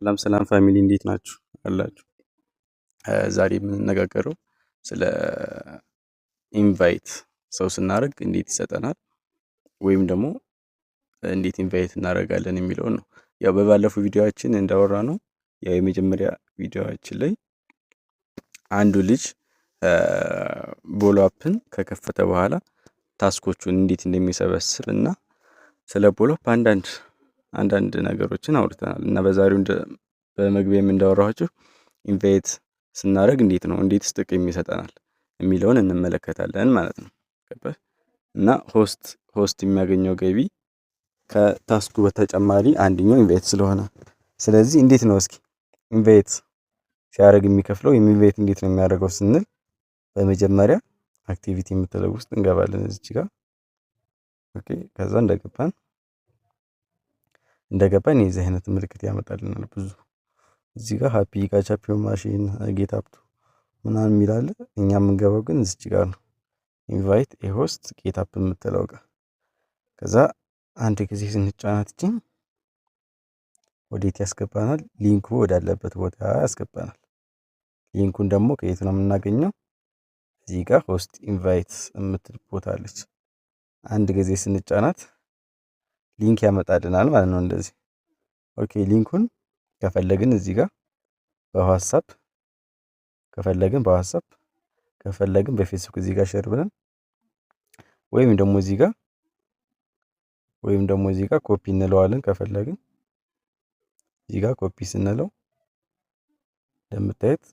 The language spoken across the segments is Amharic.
ሰላም ሰላም family፣ እንዴት ናችሁ አላችሁ? ዛሬ የምንነጋገረው ስለ invite ሰው ስናደርግ እንዴት ይሰጠናል ወይም ደግሞ እንዴት invite እናደርጋለን የሚለውን ነው። ያው በባለፈው ቪዲዮአችን እንዳወራነው፣ ያው የመጀመሪያ ቪዲዮአችን ላይ አንዱ ልጅ Boloup ን ከከፈተ በኋላ task ኦቹን እንዴት እንደሚሰበስብ እና ስለ Boloup አንዳንድ አንዳንድ ነገሮችን አውርተናል። እና በዛሬው በመግቢያም እንዳወራኋችሁ invite ስናደርግ እንዴት ነው፣ እንዴትስ ጥቅም ይሰጠናል የሚለውን እንመለከታለን ማለት ነው። ገባህ? እና host የሚያገኘው ገቢ ከ task ኡ በተጨማሪ አንደኛው invite ስለሆነ፣ ስለዚህ እንዴት ነው እስኪ invite ሲያደርግ የሚከፍለው ወይም invite እንዴት ነው የሚያደርገው ስንል በመጀመሪያ activity የምትለው ውስጥ እንገባለን እዚች ጋር። Okay፣ ከዛ እንደገባን የዚህ አይነት ምልክት ያመጣልናል። ብዙ እዚህ ጋር happy gachapon machine፣ get up to ምናምን የሚል አለ። እኛ የምንገባው ግን እዚች ጋር ነው። Invite a host get up የምትለው ጋር። ከዛ አንድ ጊዜ ስንጫናት እቺን ወዴት ያስገባናል? Link ኡ ወዳለበት ቦታ ያስገባናል። Link ኡን ደግሞ ከየት ነው የምናገኘው? እዚህ ጋር host invite የምትል ቦታ አለች። አንድ ጊዜ ስንጫናት link ያመጣልናል ማለት ነው። እንደዚህ። Okay፣ link ኡን ከፈለግን እዚህ ጋር በ WhatsApp ከፈለግን፣ በ WhatsApp ከፈለግን፣ በፌስቡክ እዚህ ጋር share ብለን ወይም ደግሞ እዚህ ጋር ኮፒ እንለዋለን። ከፈለግን እዚህ ጋር ኮፒ ስንለው እንደምታዩት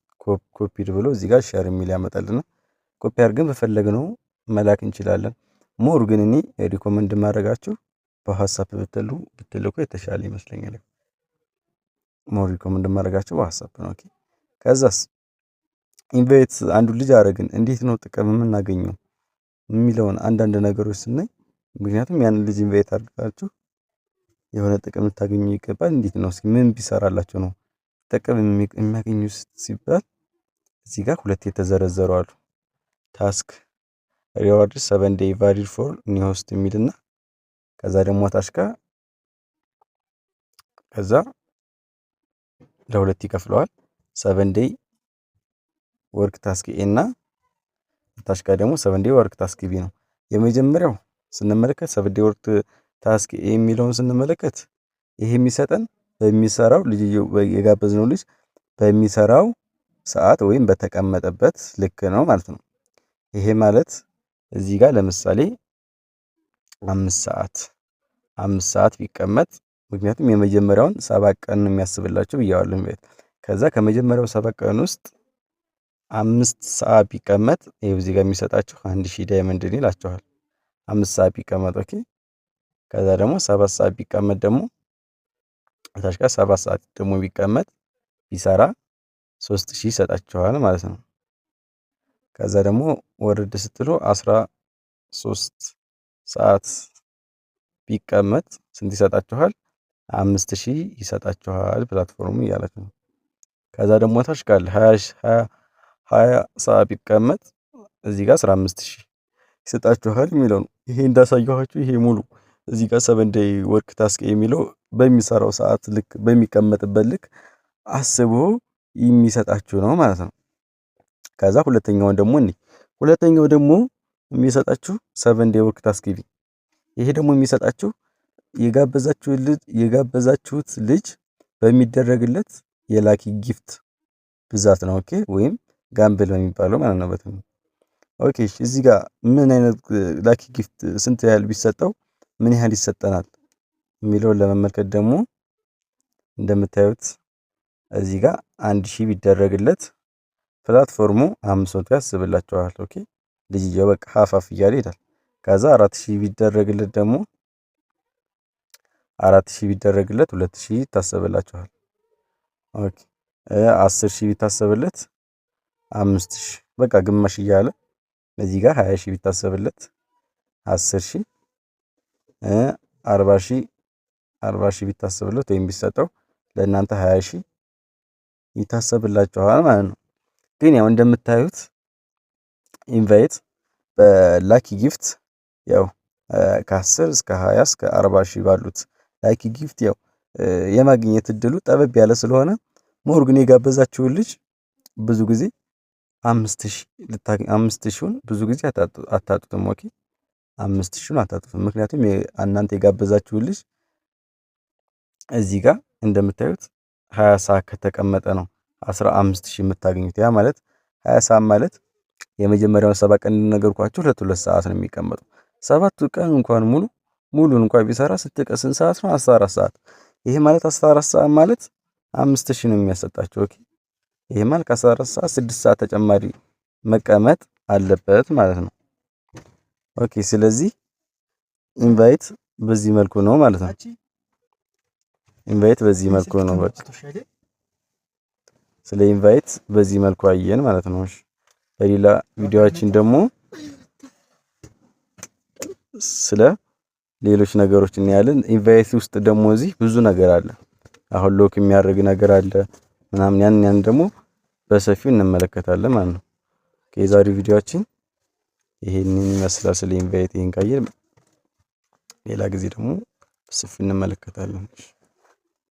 copied ብሎ እዚህ ጋር share የሚል ያመጣልናል። ኮፒ አድርገን በፈለግነው መላክ እንችላለን። More ግን እኔ recommend ማድረጋችሁ በ WhatsApp ብትልኩ የተሻለ ይመስለኛል። More recommend ማድረጋችሁ በ WhatsApp ነው። Okay፣ ከዛስ invite አንዱ ልጅ አደረግን፣ እንዴት ነው ጥቅም የምናገኘው የሚለውን አንዳንድ ነገሮች ስናይ፣ ምክንያቱም ያንን ልጅ invite አድርጋችሁ የሆነ ጥቅም ልታገኙ ይገባል። እንዴት ነው፣ እስኪ ምን ቢሰራላችሁ ነው ጥቅም የሚያገኙ ሲባል እዚህ ጋር ሁለት የተዘረዘሩ አሉ። Task reward 7 day valid for new host የሚልና ከዛ ደግሞ ታች ጋር ከዛ ለሁለት ይከፍለዋል። 7 day work task A እና ታች ጋር ደግሞ 7 day work task B ነው። የመጀመሪያው ስንመለከት፣ 7 day work task A የሚለውን ስንመለከት፣ ይሄ የሚሰጠን በሚሰራው ልጅ፣ የጋበዝነው ልጅ በሚሰራው ሰዓት ወይም በተቀመጠበት ልክ ነው ማለት ነው። ይሄ ማለት እዚህ ጋር ለምሳሌ 5 ሰዓት 5 ሰዓት ቢቀመጥ፣ ምክንያቱም የመጀመሪያውን 7 ቀን ነው የሚያስብላችሁ ብያዋለሁ። ከዛ ከመጀመሪያው 7 ቀን ውስጥ 5 ሰዓት ቢቀመጥ ይኸው እዚህ ጋር የሚሰጣችሁ 1000 diamond ይላችኋል። 5 ሰዓት ቢቀመጥ። Okay። ከዛ ደግሞ 7 ሰዓት ቢቀመጥ ደግሞ ታች ጋር 7 ሰዓት ደግሞ ቢቀመጥ፣ ቢሰራ 3000 ይሰጣችኋል ማለት ነው። ከዛ ደግሞ ወረድ ስትሉ 13 ሰዓት ቢቀመጥ ስንት ይሰጣችኋል? 5000 ይሰጣችኋል platform ኡ እያላችሁ ነው። ከዛ ደግሞ ታች ጋር 20 ሰዓት ቢቀመጥ እዚህ ጋር 15,000 ይሰጣችኋል የሚለው ነው። ይሄ እንዳሳየኋችሁ ይሄ ሙሉ እዚህ ጋር 7 day work task የሚለው በሚሰራው ሰዓት ልክ፣ በሚቀመጥበት ልክ አስቦ የሚሰጣችሁ ነው ማለት ነው። ከዛ ሁለተኛውን ደግሞ እኔ ሁለተኛው ደግሞ የሚሰጣችሁ 7 day work task B፣ ይሄ ደግሞ የሚሰጣችሁ የጋበዛችሁት ልጅ በሚደረግለት የ lucky gift ብዛት ነው። Okay፣ ወይም gamble በሚባለው ማለት ነው። በትንሹ። Okay፣ እሺ፣ እዚህ ጋር ምን አይነት lucky gift ስንት ያህል ቢሰጠው ምን ያህል ይሰጠናል የሚለውን ለመመልከት ደግሞ እንደምታዩት እዚህ ጋር 1000 ቢደረግለት platform ኡ 500 ያስብላችኋል። Okay፣ ልጅየው በቃ half half እያለ ይሄዳል። ከዛ 4000 ቢደረግለት ደግሞ፣ 4000 ቢደረግለት 2000 ይታሰብላችኋል። Okay፣ 10,000 ቢታሰብለት 5000፣ በቃ ግማሽ እያለ፣ እዚህ ጋር 20,000 ቢታሰብለት 10,000፣ 40,000 40,000 ቢታሰብለት ወይም ቢሰጠው ለእናንተ 20,000 ይታሰብላችኋል ማለት ነው። ግን ያው እንደምታዩት invite በ lucky gift ያው ከ10 እስከ 20 እስከ 40 ሺህ ባሉት lucky gift ያው የማግኘት እድሉ ጠበብ ያለ ስለሆነ፣ more ግን የጋበዛችሁን ልጅ ብዙ ጊዜ 5000 ልታገኝ፣ 5000ውን ብዙ ጊዜ አታጡትም። Okay፣ 5000ውን አታጡትም። ምክንያቱም እናንተ የጋበዛችሁን ልጅ እዚህ ጋር እንደምታዩት 20 ሰዓት ከተቀመጠ ነው 15,000 የምታገኙት። ያ ማለት 20 ሰዓት ማለት የመጀመሪያውን 7 ቀን እንደነገርኳችሁ ሁለት ሁለት ሰዓት ነው የሚቀመጡ። 7ቱ ቀን እንኳን ሙሉ ሙሉን እንኳን ቢሰራ ስንት ቀን ስንት ሰዓት ነው? 14 ሰዓት። ይሄ ማለት 14 ሰዓት ማለት 5000 ነው የሚያሰጣቸው። Okay፣ ይሄ ማለት ከ14 ሰዓት 6 ሰዓት ተጨማሪ መቀመጥ አለበት ማለት ነው። Okay፣ ስለዚህ invite በዚህ መልኩ ነው ማለት ነው። Invite በዚህ መልኩ ነው። በቃ ስለ invite በዚህ መልኩ አየን ማለት ነው። እሺ፣ በሌላ ቪዲዮአችን ደግሞ ስለ ሌሎች ነገሮች እናያለን። Invite ውስጥ ደግሞ እዚህ ብዙ ነገር አለ። አሁን lock የሚያደርግ ነገር አለ ምናምን፣ ያን ያን ደግሞ በሰፊው እንመለከታለን ማለት ነው። የዛሬው ቪዲዮአችን ይሄንን ይመስላል። ስለ invite ይሄን ካየን ሌላ ጊዜ ደግሞ በሰፊው እንመለከታለን።